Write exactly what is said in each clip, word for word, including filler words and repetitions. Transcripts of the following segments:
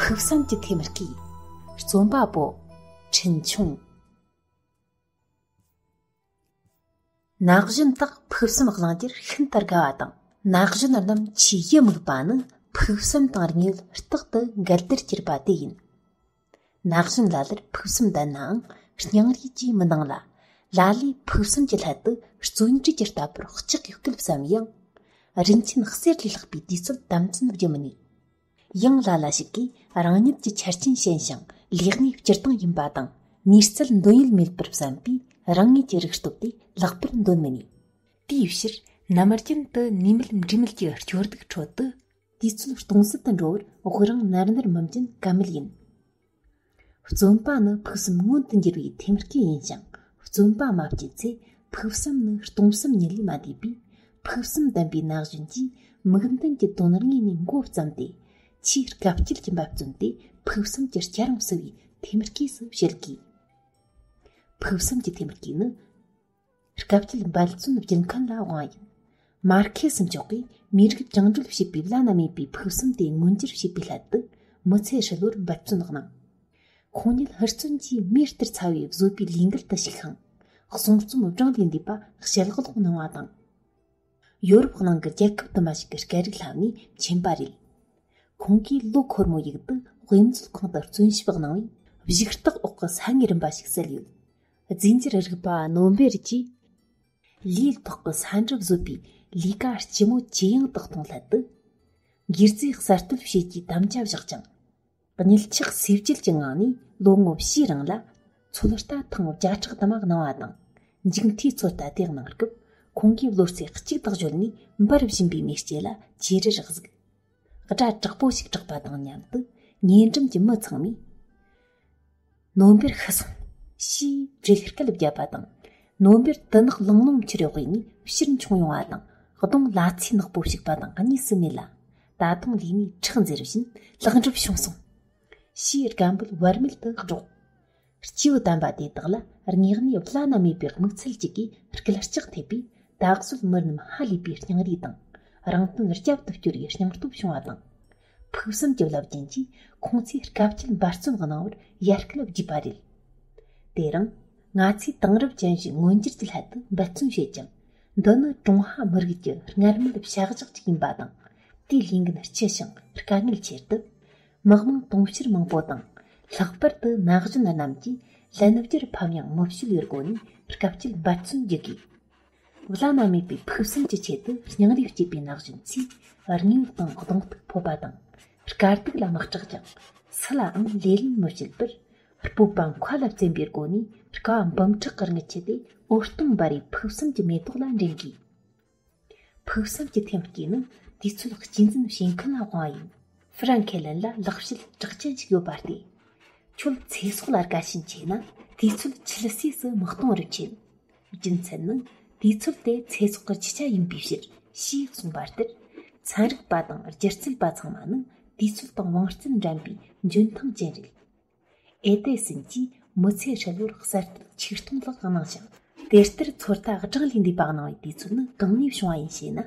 ཕུགས་བསམ་གྱི་ཐེམ་སྐས། རྩོམ་པ་པོ། འཕྲིན་ཆུང་། ན་གཞོན་དག་ཕུགས་བསམ་གླེང་རྒྱུར་ཤིན་ཏུ་དགའ་བ་དང་། ན་གཞོན་རྣམས་ཆེས་ཡིད་དམིགས་པ་ནི་ཕུགས་བསམ་དང་དངོས་ཡོད་རྟག་ཏུ་འགལ་ཟླར་གྱུར་པ་དེ་ཡིན། ན་གཞོན་ལ་ལར་ཕུགས་བསམ་ལྡན་ནའང་སྙིང་རུས་ཀྱིས་མི་འདང་ལ། ལ་ལས་ཕུགས་བསམ་གྱི་སླད་དུ་བརྩོན་འགྲུས་ཀྱི་རྟ་ཕོར་ལྕགས་ཀྱིས་བསྐུལ་བསམ་ཡང་། རིན་ཆེན་གསེར་ལས་ལྷག་པའི་དུས་ཚོད་དམ་འཛིན་བགྱི་མི་ནུས། ཡང་ལ་ལ་ཞིག་གིས་རང་ཉིད་ཀྱི་ཆ་རྐྱེན་ཞན་ཞིང་ལས་གནས་སྤྱིར་བཏང་ཡིན་པ་དང་། ནུས་རྩལ་འདོན་ཡུལ་མེད་པར་བསམ་པས་རང་ངོས་ཀྱི་རིག་སྟོབས་དེ་ལེགས་པར་འདོན་མི་ནུས། དེའི་ཕྱིར་ནམ་རྒྱུན་དུ་ནུས་མེད་འབྲས་མེད་ཀྱི་སྐྱོ་སྡུག་ཁྲོད་དུ། དུས་ཚོད་སྟོང་ཟད་དུ་འགྲོ་བར་དབུགས་རིང་ནར་ནར་མི་འབྱིན་ཀ་མེད་ཡིན། བརྩོན་པ་ནི་ཕུགས་བསམ་མངོན་དུ་འགྱུར་བའི་ཐེམ་སྐས་ཡིན་ཞིང་། བརྩོན་པ་མ་བསྐྱེད་ཚེ་ཕུགས་བསམ་ནི་སྟོང་བསམ་ཉིད་ལས་མ་འདས་པས། ཕུགས་བསམ་ལྡན་པའི་ན་གཞོན་གྱིས་དམིགས་འདུན་གྱི་དོན་དངོས་ནས་འགོ་བརྩམས་ཏེ། ཆེས་དཀའ་སྤྱད་ཀྱི་འབད་བརྩོན་དེ་ཕུགས་བསམ་གྱི་སྐྱ་རེངས་སུ་བའི་ཐེམ་སྐས་སུ་བྱེད་དགོས། ཕུགས་བསམ་གྱི་ཐེམ་སྐས་ནི། དཀའ་སྤྱད་འབད་བརྩོན་བགྱིད་མཁན་ལ་དབང་ཡིན། མར་ཁེ་སི་མཆོག་གིས་མིའི་རིགས་བཅིངས་འགྲོལ་བྱེད་པའི་བླ་ན་མེད་པའི་ཕུགས་བསམ་དེ་མངོན་འགྱུར་བྱེད་པའི་སླད་དུ་མི་ཚེ་ཧྲིལ་བོར་འབད་བརྩོན་གནང་། ཁོང་ཉིད་ཧུར་བརྩོན་གྱིས་མིའི་གཏེར་ཚ་བའི་བཟོད་པའི་ལས་འགུལ་དུ་ཞུགས་ཤིང་། གསུང་རྩོམ་བགྲང་ལས་འདས་པ་ཞལ་སློག་གནང་བ་དང་། ཡོ་རོབ་གླིང་གི་རྒྱལ་ཁབ་དུ་མ་ཞིག་གི་སྐད་རིགས་བསླབས་ནས་མཁྱེན་པ་རེད། ཁོང་གིས་ལོ་འཁོར་མོའི་ཡུལ་དུ་དཔེ་མཛོད་ཁང་དུ་བརྩོན་ཞིབ་གནང་བས་གཞུག་སྟག་འོག་གི་ས་ངོས་རིམ་པ་ཞིག་གསལ་ཡོད། རྫས་འགྱུར་རིག་པ་ནོ་སྦེར་གྱིས། ལུས་ཐོག་གི་ས་འབྲུ་བཟོད་པའི་ལས་ཀ་ལྕི་མོ་ཇེ་ཡང་དུ་གཏོང་སླད་དུ། སྒེར་རྩིས་གསར་གཏོད་བྱེད་རྒྱུའི་དམ་བཅའ་བཞག་ཅིང་། གཉིད་ཆག་སེམས་བསྐྱེད་ཀྱི་ངང་ནས་ལོ་ངོ་བཞིའི་རིང་ལ་ཚོད་ལྟ་ཐེངས་བརྒྱ་ཕྲག་དུ་མ་གནང་བ་དང་། མཇུག་མཐའི་ཚོད་ལྟ་དེ་གནང་སྐབས་ཁོང་གིས་བློ་རྩེ་གཅིག་ཏུ་གཞོལ་ནས་འབར་བཞིན་པའི་མེ་ལྕེ་ལ་ཅེ་རེར་གཟིགས། སྒྲ་དྲག་པོ་ཞིག་གྲགས་པ་དང་མཉམ་དུ་ཉེ་འགྲམ་གྱི་མི་ཚང་མས། ནོ་སྦེར་ཤི་སོང་། ཞེས་བྲེལ་སྐད་བརྒྱབ་པ་དང་། ནོ་སྦེར་དུ་ནག་ལང་ལོང་འཁྱེར་ཡོང་བའི་ནས་ཕྱིར་མཆོང་ཡོང་བ་དང་། གདོང་ལ་ཚིགས་ནག་པོ་ཞིག་པ་དང་གཉིས་སུ་མེད་ལ། ད་དུང་ལུས་ནས་ཁྲག་འཛེར་བཞིན་ལེགས་འགྲུབ་བྱུང་སོང་། ཞེས་སྐད་འབོད་བར་མེད་དུ་སྒྲོག། སྐྱེས་བུ་དམ་པ་དེ་དག་ལ་དངོས་གནས་བླ་ན་མེད་པའི་དམིགས་བསལ་ཅིག་གིས་སྐུལ་ལྕག་ཐེབས་པས། ད་གཟོད་མི་རྣམས་ཧ་ལས་པའི་སྙིང་རུས་དང་། རང་དོན་རྒྱབ་ཏུ་སྐྱོར་བའི་སྙིང་སྟོབས་བྱུང་བ་དང་། ཕུགས་བསམ་གྱི་རླབས་རྒྱུན་གྱིས་ཁོང་ཚོས་དཀའ་སྤྱད་འབད་བརྩོན་གནང་བར་ཡར་སྐུལ་བགྱིས་པ་རེད། དེ་རིང་། ང་ཚོས་དེང་རབས་ཅན་བཞིན་མངོན་འགྱུར་གྱི་སླད་དུ་འབད་བརྩོན་བྱེད་ཅིང་། འདི་ནི་ཀྲུང་ཧྭ་མི་རིགས་ཀྱི་སྔར་མེད་བྱ་གཞག་ཅིག་ཡིན་པ་དང་། དེའི་ལས་འགན་ལྕི་ཞིང་དཀའ་ངལ་ཆེ་སྟབས། མི་དམངས་དུང་ཕྱུར་མང་པོ་དང་། ལྷག་པར་དུ་ན་གཞོན་རྣམས་ཀྱིས་ལན་བརྒྱར་ཕམ་ཡང་མི་བཤོལ་བའི་སྒོ་ནས་དཀའ་སྤྱད་འབད་བརྩོན་བགྱི་དགོས། བླ་ན་མེད་པའི་ཕུགས་བསམ་གྱི་ཆེད་དུ་སྙིང་རུས་བསྐྱེད་པའི་ན་གཞོན་ཚོས་དངོས་དང་གདོང་ཐུག་ཕོད་པ་དང་། དཀའ་སྡུག་ལ་མི་སྐྲག་ཅིང་། སུ་ལའང་ལེ་ལན་མི་བྱེད་པར། སྤོབས་པ་མཁའ་ལ་བཙེམ་པའི་སྒོ་ནས་དཀའ་བ་འབུམ་ཕྲག་གི་རྔུལ་ཆུ་དེ་འོད་སྟོང་འབར་བའི་ཕུགས་བསམ་གྱི་མེ་ཏོག་ལ་འདྲེན་དགོས། ཕུགས་བསམ་གྱི་ཐེམ་སྐས་ནི་དུས་ཚོད་གཅེས་འཛིན་བྱེད་མཁན་ལ་དབང་བ་ཡིན། ཧྥི་རན་ཁེ་ལན་ལ་ལེགས་བཤད་གྲགས་ཅན་ཞིག་ཡོད་པ་སྟེ། ཁྱོད་ཚེ་སྲོག་ལ་དགའ་ཞེན་ཆེ་ན་དུས་ཚོད་ཆུད་ཟོས་སུ་མི་གཏོང་བར་བྱེད། རྒྱུ་མཚན་ནི་དུས་ཚོད་དེ་ཚེ་སྲོག་གི་ཆུ་ཆ་ཡིན་པའི་ཕྱིར་ཞེས་གསུངས་པ་ལྟར། ཚན་རིག་པ་དང་སྒྱུ་རྩལ་པ་ཚང་མ་ནི་དུས་ཚོད་དང་བང་རྩལ་འགྲན་པའི་འཇོན་ཐང་ཅན་རེད། ཨེ་ཏེ་སིན་གྱིས་མི་ཚེ་ཧྲིལ་བོར་གསར་གཏོད་ཆིག་སྟོང་ལྷག་གནང་ཞིང་། དེ་ལྟར་ཚོད་ལྟ་བགྲང་ལས་འདས་པ་གནང་བའི་དུས་ཚོད་ནི་གང་ནས་བྱུང་བ་ཡིན་ཞེ་ན།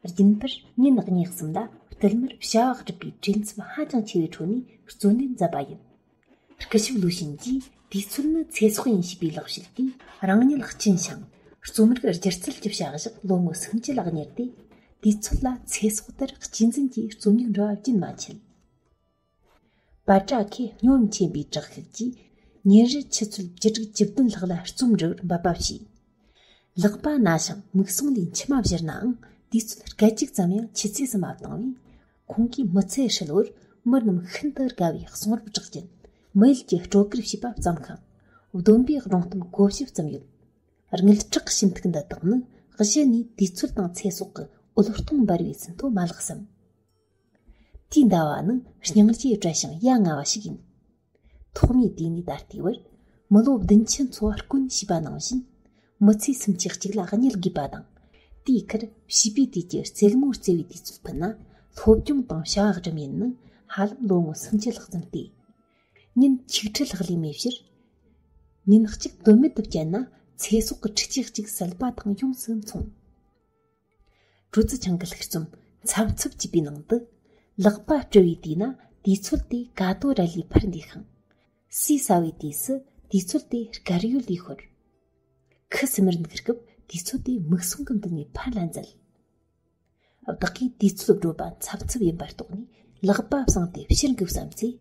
རྒྱུན་པར་ཉིན་གཉིས་གསུམ་ལ་བསྟུད་མར་བྱ་བ་སྒྲུབ་པའི་བྲེལ་འཚུབ་ཧ་ཅང་ཆེ་བའི་ཁྲོད་ནས་བརྩོན་ལེན་མཛད་པ་ཡིན། སྐུ་ཞབས་ལུའུ་ཞིན་གྱིས་དུས་ཚོད་ནི་ཚེ་སྲོག་ཡིན་ཞེས་པའི་ལེགས་བཤད་ཀྱིས་རང་ཉིད་གཅིན་ཞིང་། རྩོམ་རིག་སྒྱུ་རྩལ་གྱི་བྱ་གཞག་ལོ་ངོ་སུམ་ཅུ་ལ་གཉེར་ཏེ། དུས་ཚོད་ལ་ཚེ་སྲོག་ལྟར་གཅེས་འཛིན་གྱིས་རྩོམ་ཡིག་འབྲི་བ་རྒྱུན་མ་ཆད། པ་ཏྲ་ཁེ་སྨྱོ་ཧམ་ཆེན་པོའི་དྲག་ཤུགས་ཀྱིས་ཉིན་རེར་ཆུ་ཚོད་བཅུ་དྲུག་བཅུ་བདུན་ལྷག་ལ་རྩོམ་འབྲི་བར་འབད་པ་བྱས། ལག་པ་ན་ཞིང་མིག་ཟུང་ལས་མཆི་མ་བཞུར་ནའང་དུས་ཚོད་སྐད་ཅིག་ཙམ་ཡང་ཆུད་ཟོས་སུ་མ་བཏང་བས། ཁོང་གིས་མི་ཚེ་ཧྲིལ་བོར་མི་རྣམས་ཤིན་ཏུ་དགའ་བའི་གསུང་རབ་གྲགས་ཅན་མི་ཡུལ་གྱི་སྤྲོ་གར་ཞེས་པ་བརྩམས་ཤིང་། བསྡོམས་པས་སྒྲུང་གཏམ་གོ་བཞི་བརྩམས་ཡོད། དངུལ་ཁྲག་ཞུན་ཐིགས་འདི་དག་ནི་གཞི་ནས་དུས་ཚོད་དང་ཚེ་སྲོག་གི་འོད་སྟོང་འབར་བའི་ཟིན་ཐོ་མ་ལགས་སམ། དེའི་ཟླ་བ་ནི་སྙིང་རྗེ་བཀྲ་ཞིང་ཡ་ང་བ་ཞིག་ཡིན། ཐོག་མའི་དུས་ནས་ད་ལྟའི་བར་མི་ལོ་བདུན་ཅུ་འཚོ་བ་སྐོན་ཞེས་པ་ནང་བཞིན། མི་ཚེ་སུམ་ཅུ་གཅིག་ལ་གཉིད་དགོས་པ་དང་། དེའི་ཁར་བྱིས་པའི་དུས་ཀྱི་རྩེད་མོ་རྩེ་བའི་དུས་ཚོད་ཕུད་ན། སློབ་སྦྱོང་དང་བྱ་བ་སྒྲུབ་ཡུན་ནི་ཧ་ལམ་ལོ་ངོ་སུམ་ཅུ་ལྷག་ཙམ་སྟེ། ཉིན་ཆིག་ཁྲི་ལྷག་ལས་མེད་ཕྱིར། ཉིན་གཅིག་དོན་མེད་དུ་བསྐྱལ་ན་ཚེ་སྲོག་གི་ཁྲི་ཆ་གཅིག་ཟད་པ་དང་ཡོངས་སུ་མཚུངས། ཀྲུའུ་ཙི་ཆང་གི་ལྷུག་རྩོམ་འཚབ་འཚུབ་ཅེས་པའི་ནང་དུ། ལག་པ་བཀྲུ་བའི་དུས་ན་ དུས་ཚོད་དེ་ཀ་དོ་ར་ལིའི་ཕར་འདས་ཤིང་། ཟས་ཟ་བའི་དུས་སུ་དུས་ཚོད་དེ་དཀར་ཡོལ་ལས་ཤོར། ཁུ་སིམ་མེར་འདུག་སྐབས་དུས་ཚོད་དེ་མིག་ཟུང་གི་མདུན་ནས་ཕར་ལ་འཛུལ། བདག་གིས་དུས་ཚོད་བགྲོད་པ་འཚབ་འཚུབ་ཡིན་པར་རྟོགས་ནས་ལག་པ་བསྲིངས་ཏེ་ཕྱིར་འགུག་བསམ་ཚེ།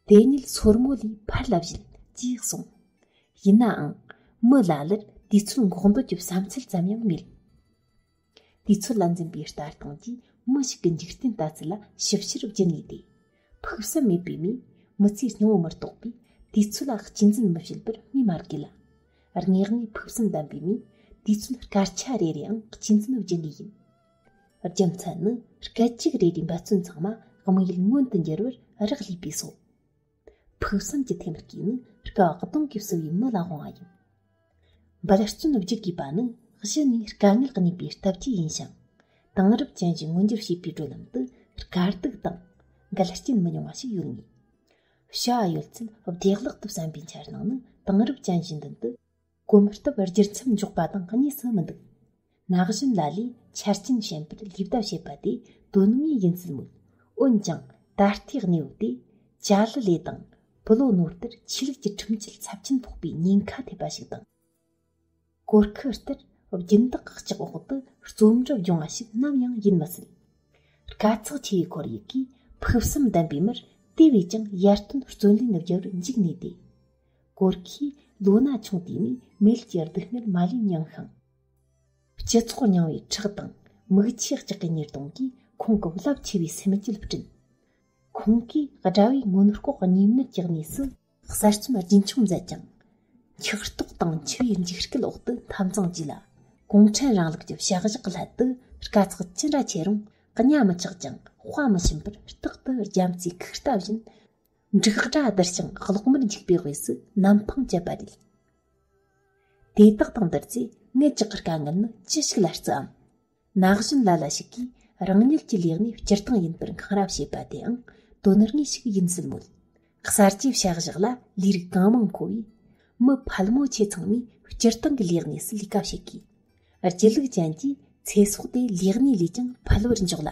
དེ་ཉིད་སོར་མོ་ལས་ཕར་ལ་བཞིན་ཅེས་གསུངས། ཡིན་ནའང་། མི་ལ་ལར་དུས་ཚོད་འགོག་འདོད་ཀྱི་བསམ་ཚུལ་ཙམ་ཡང་མེད། དུས་ཚོད་ལ་འཛིན་པའི་ལྟ་སྟངས་ཀྱིས་མི་ཞིག་གི་འཇིག་རྟེན་ལྟ་ཚུལ་ལ་ཞིབ་བཤེར་བགྱི་ནུས་ཏེ། ཕུགས་བསམ་མེད་པའི་མིས་མི་ཚེའི་སྙིང་བོ་མི་རྟོགས་པས་དུས་ཚོད་ལ་གཅེས་འཛིན་མི་བྱེད་པར་སྨོས་མ་དགོས་ལ། དངོས་གནས་ཕུགས་བསམ་ལྡན་པའི་མིས་དུས་ཚོད་སྐར་ཆ་རེ་རེའང་གཅེས་འཛིན་བགྱི་ངེས་ཡིན། རྒྱུ་མཚན་ནི་སྐད་ཅིག་རེ་རེའི་འབད་བརྩོན་ཚང་མ་དམིགས་ཡུལ་མངོན་དུ་འགྱུར་བར་རག་ལས་པས་སོ། ཕུགས་བསམ་གྱི་ཐེམ་སྐས་ནི་སྐབས་གདོང་གིས་བསུ་བའི་མི་ལ་དབང་བ་ཡིན། འབད་བརྩོན་བགྱི་དགོས་པ་ནི་གཞི་ནས་དཀའ་ངལ་གནས་པའི་སྟབས་ཀྱིས་ཡིན་ཞིང་། དེང་རབས་ཅན་གྱིས་མངོན་འགྱུར་བྱེད་པའི་བགྲོད་ལམ་དུ་དཀའ་སྡུག་དང་འགལ་རྐྱེན་མི་ཉུང་བ་ཞིག་ཡོད་ངེས། བྱ་བ་ཡོད་ཚད་བདེ་བླག་ཏུ་བསམ་པའི་འཆར་སྣང་ནི་དེང་རབས་ཅན་གྱི་མདུན་དུ་གོམ་སྟབས་བསྒྱུར་མཚམས་འཇོག་པ་དང་གཉིས་སུ་མི་འདུག། ན་གཞོན་ལ་ལས་ཆ་རྐྱེན་ཞན་པར་ལུས་བསྡད་བྱེད་པ་དེ་དོན་དངོས་ཡིན་སྲིད་མོད། འོན་ཀྱང་ད་ལྟའི་གནས་བབ་དེ་ཅ་ལག་ལས་དང་། བུ་ལོན་ནོར་ལྟར་ཆོས་ལུགས་ཀྱི་ཁྲིམས་གཅོད་ཚབས་ཆེན་ཕོག་པའི་ཉེན་ཁ་ཐེབས་པ་ཞིག་དང་། གོར་ཁུ་ལྟར་སྦྱིན་བདག་གི་ལྕགས་འོག་ཏུ་རྩོམ་འབྲི་སྦྱོང་བ་ཞིག་ནམ་ཡང་ཡིན་མི་སྲིད། དཀའ་ཚེགས་ཆེ་བའི་ཁོར་ཡུག་གིས་ཕུགས་བསམ་ལྡན་པའི་མིར་དེ་བས་ཀྱང་ཡར་ཐོན་བརྩོན་ལེན་བརྒྱབ་པར་འཇུག་ནུས་ཏེ། གོར་ཁུས་ལོ་ན་ཆུང་དུས་ནས་མེ་ལྕེ་སྡུག་བསྔལ་མ་ལུས་མྱངས་ཤིང་། སྤྱི་ཚོགས་རྙིང་བའི་ཁྲག་དང་མིག་ཆུའི་ལྕགས་ཀྱི་ཉེས་རྡུང་གིས་ཁོང་གི་རླབས་ཆེ་བའི་སེམས་རྒྱུད་བསྐྲུན། ཁོང་གིས་དགྲ་བོའི་མངོན་ལྐོག་གཉིས་མེད་ཀྱི་གནས་སུ་གསར་རྩོམ་རྒྱུན་འཁྱོངས་མཛད་ཅིང་། འཁྱག་ལྟོགས་དང་འཆི་བའི་འཇིགས་སྐུལ་འོག་ཏུ་འཐབ་འཛིང་བགྱིས་ལ། གུང་ཁྲན་རིང་ལུགས་ཀྱི་བྱ་གཞག་གི་སླད་དུ་དཀའ་ཚེགས་ཅི་འདྲ་ཆེ་རུང་གཉའ་མི་ཆག་ཅིང་དཔའ་མི་ཞུམ་པར་རྟག་ཏུ་རྒྱ་མཚོའི་ཁུག་རྟ་བཞིན། འབྲུག་སྒྲ་ལྡིར་ཞིང་གློག་དམར་འཁྱུག་པའི་དབུས་སུ་ནམ་འཕང་བཅད་པ་རེད། དེ་དག་དང་བསྡུར་ཚེ་ངེད་ཅག་གི་དཀའ་ངལ་ནི་ཅི་ཞིག་ལ་བརྩི་འམ། ན་གཞོན་ལ་ལ་ཞིག་གིས་རང་ཉིད་ཀྱི་ལས་གནས་སྤྱིར་བཏང་ཡིན་པར་འཁང་ར་བྱེད་པ་དེའང་དོན་དངོས་ཤིག་ཡིན་སྲིད་མོད། གསར་བརྗེའི་བྱ་གཞག་ལ་ལས་རིགས་གང་མང་མཁོ་བས། མི་ཕལ་མོ་ཆེ་ཚང་མས་སྤྱིར་བཏང་གི་ལས་གནས་སུ་ལས་ཀ་བྱེད་དགོས། སྒྱིད་ལུག་ཅན་གྱིས་ཚེ་སྲོག་དེ་ལས་གནས་ལས་ཀྱང་ཕལ་བར་འཇོག་ལ།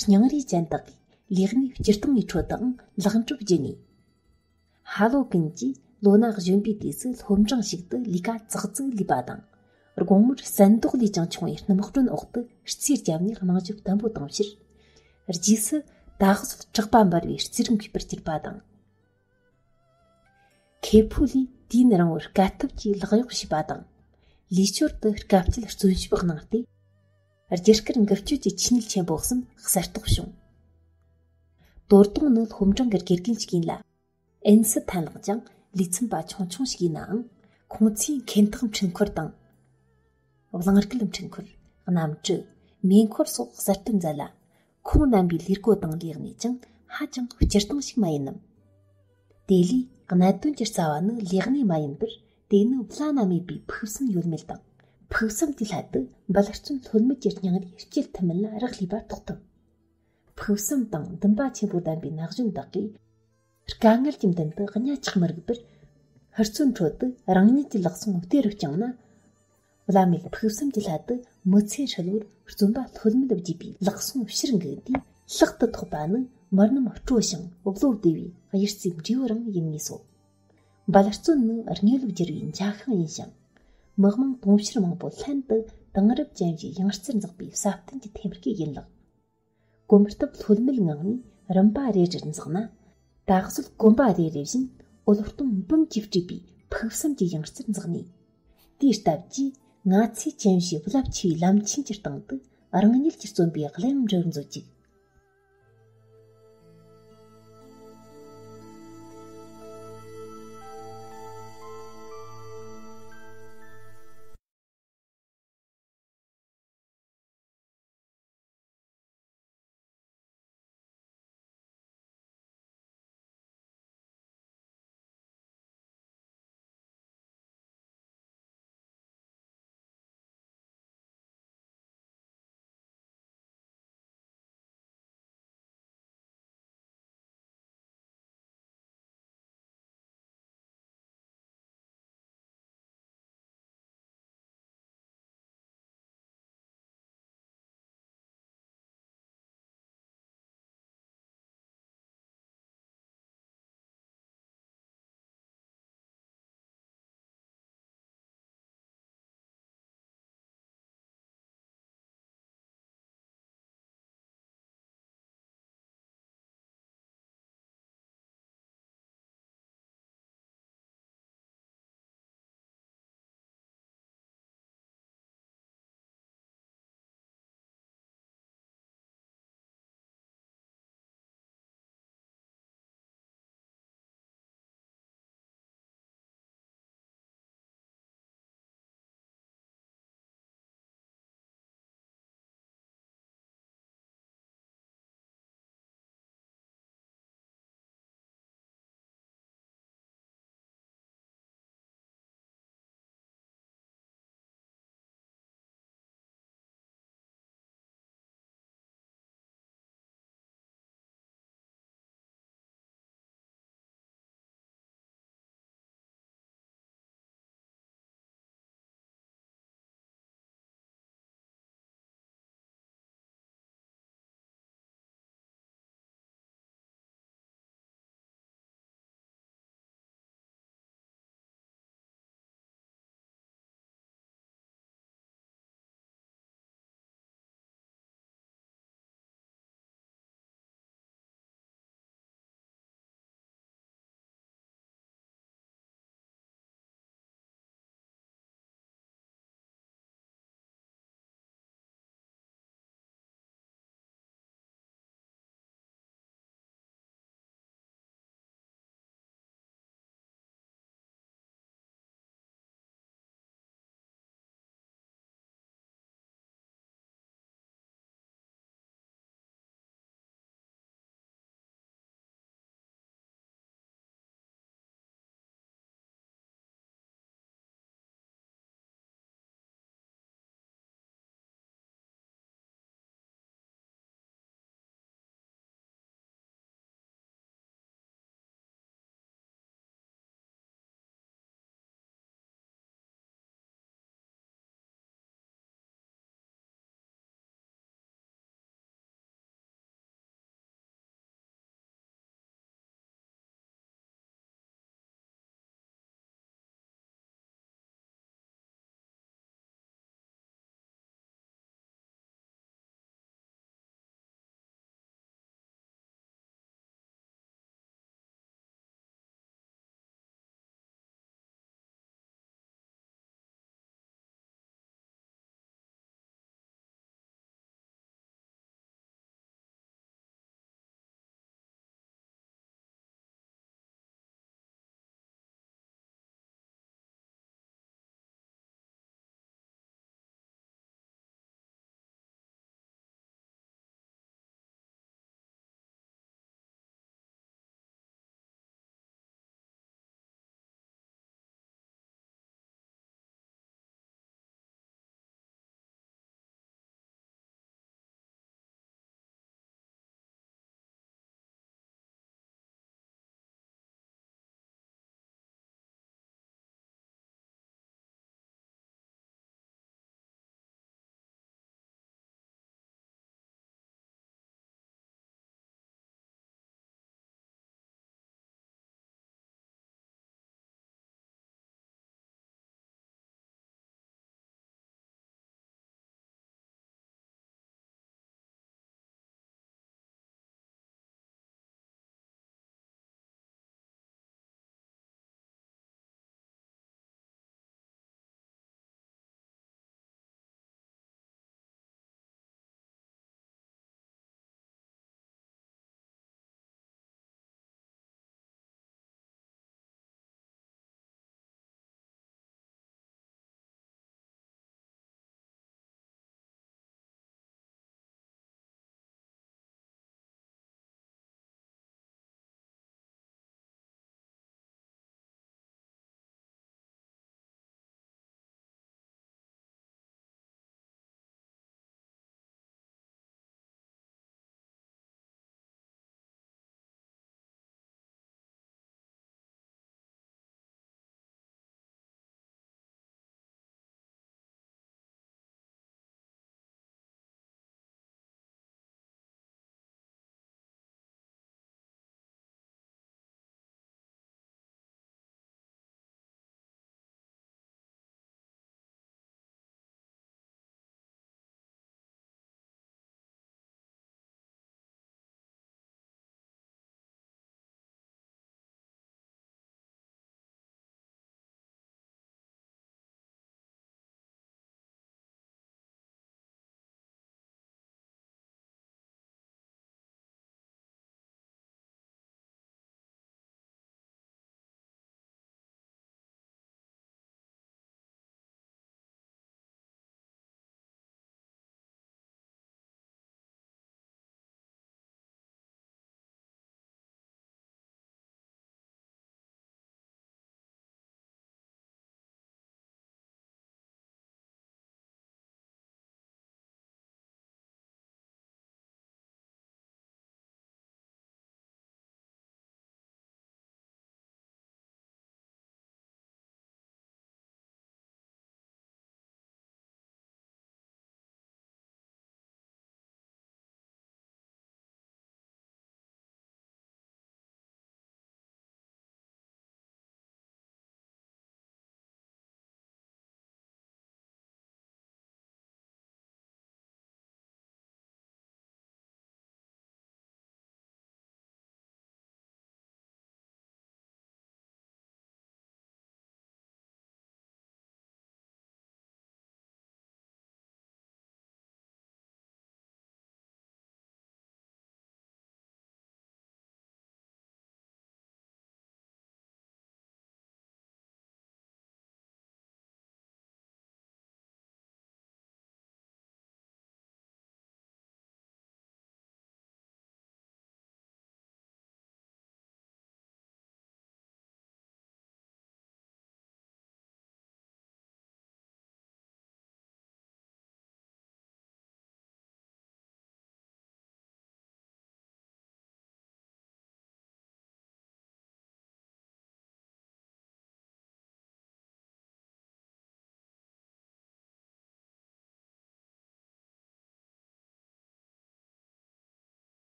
སྙིང་རུས་ཅན་དག་གིས་ལས་གནས་སྤྱིར་བཏང་གི་ཁྲོད་དུའང་ལེགས་འགྲུབ་བགྱིད་ངེས། ཧ་ལོ་ཀུན་གྱིས་ལོ་ན་གཞོན་པའི་དུས་སུ་སློབ་འབྲིང་ཞིག་ཏུ་ལས་ཀ་ཙག་ཙིག་ལས་པ་དང་། དགོང་མོར་ཟན་རྡོག་ལས་ཀྱང་ཆུང་བའི་སྣུམ་སྒྲོན་འོག་ཏུ་རྩིས་བརྒྱབ་ནས་རྨང་གཞི་བརྟན་པོ་བཏིང་ཕྱིར། རྗེས་སུ་ད་གཟོད་དྲེག་པ་འབར་བའི་རྩེ་རིམ་འགོས་པར་གྱུར་པ་དང་། ཁེ་ཕུ་ལས་དུས་ཡུན་རིང་བོར་དཀའ་ཐུབ་ཀྱིས་ལག་གཡོག་བྱས་པ་དང་། ལུས་སྦྱོར་དུ་དཀའ་སྤྱད་བརྩོན་ཞིབ་གནང་སྟེ། རྒྱུ་སྐར་འགུལ་སྐྱོད་ཀྱི་ཆོས་ཉིད་ཆེན་པོ་གསུམ་གསལ་རྟོགས་བྱུང་། དོར་གདོང་ནི་སློབ་འབྲིང་གི་དགེ་རྒན་ཞིག་ཡིན་ལ། ཨེན་སི་ཐན་ལགས་ཀྱང་ལས་མཚམས་པ་ཆུང་ཆུང་ཞིག་ཡིན་ནའང་། ཁོང་ཚོས་མཁན་ཐག་འཕྲུལ་འཁོར་དང་། གླིང་རྒལ་འཕྲུལ་འཁོར། གནམ་གྲུ། མེ་འཁོར་སོགས་གསར་གཏོད་མཛད་ལ། ཁོང་རྣམ་པའི་ལས་བགོ་དང་ལས་གནས་ཀྱང་ཧ་ཅང་སྤྱིར་བཏང་ཞིག་མ་ཡིན་ནམ། དེ་ལས་གནད་དོན་གྱི་རྩ་བ་ནི་ལས་གནས་མ་ཡིན་པར། དེ་ནི་བླ་ན་མེད་པའི་ཕུགས་བསམ་ཡོད་མེད་དང་། ཕུགས་བསམ་དེའི་སླད་དུ་འབད་བརྩོན་ལྷོད་མེད་ཀྱི་སྙིང་རུས་སྐྱེད་ཐུབ་མིན་ལ་རག་ལས་པ་རྟོགས་ཐུབ། ཕུགས་བསམ་དང་འདུན་པ་ཆེན་པོ་ལྡན་པའི་ན་གཞོན་དག་གིས། དཀའ་ངལ་གྱི་མདུན་དུ་གཉའ་ཆག་མི་རིགས་པར། ཧུར་བརྩོན་ཁྲོད་དུ་རང་ཉིད་ཀྱི་ལག་ཟུང་བདེ་རུ་བསྐྱངས་ན། བླ་མེད་ཕུགས་བསམ་གྱི་སླད་དུ་མི་ཚེ་ཧྲིལ་བོར་བརྩོན་པ་ལྷོད་མེད་བགྱིས་པའི་ལག་ཟུང་ཕྱིར་འགུག་དུས་ལག་ཏུ་ཐོགས་པ་ནི་མི་རྣམས་སྤྲོ་ཞིང་བློ་བདེ་བའི་གཡུར་ཟའི་འབྲས་བུ་རང་ཡིན་ངེས་སོ། འབད་བརྩོན་ནི་དངོས་ལུགས་བསྒྱུར་བའི་འཇའ་ཤིང་ཡིན་ཞིང་། མི་དམངས་དུང་ཕྱུར་མང་པོ་ལྷན་དུ་དེང་རབས་ཅན་གྱི་ཡང་རྩེར་འཛེགས་པའི་ས་བརྟན་གྱི་ཐེམ་སྐས་ཡིན་ལགས། གོམ་སྟབས་ལྷོད་མེད་ངང་ནས་རིམ་པ་རེ་རེར་འཛེགས་ན། ད་གཟོད་གོམ་པ་རེ་རེ་བཞིན་འོད་སྟོང་འབུམ་གྱིས་སྤྲས་པའི་ཕུགས་བསམ་གྱི་ཡང་རྩེར་འཛེགས་ནས། དེའི་སྟབས་ཀྱིས་ང་ཚོས་ཅན་བཞི་རླབས་ཆེ་བའི་ལམ་ཆེན་གྱི་སྟེང་དུ་རང་ཉིད་ཀྱིས་བརྩོན་པའི་གླུ་དབྱངས་འགྲོ་བར་མཛོད་ཅིག།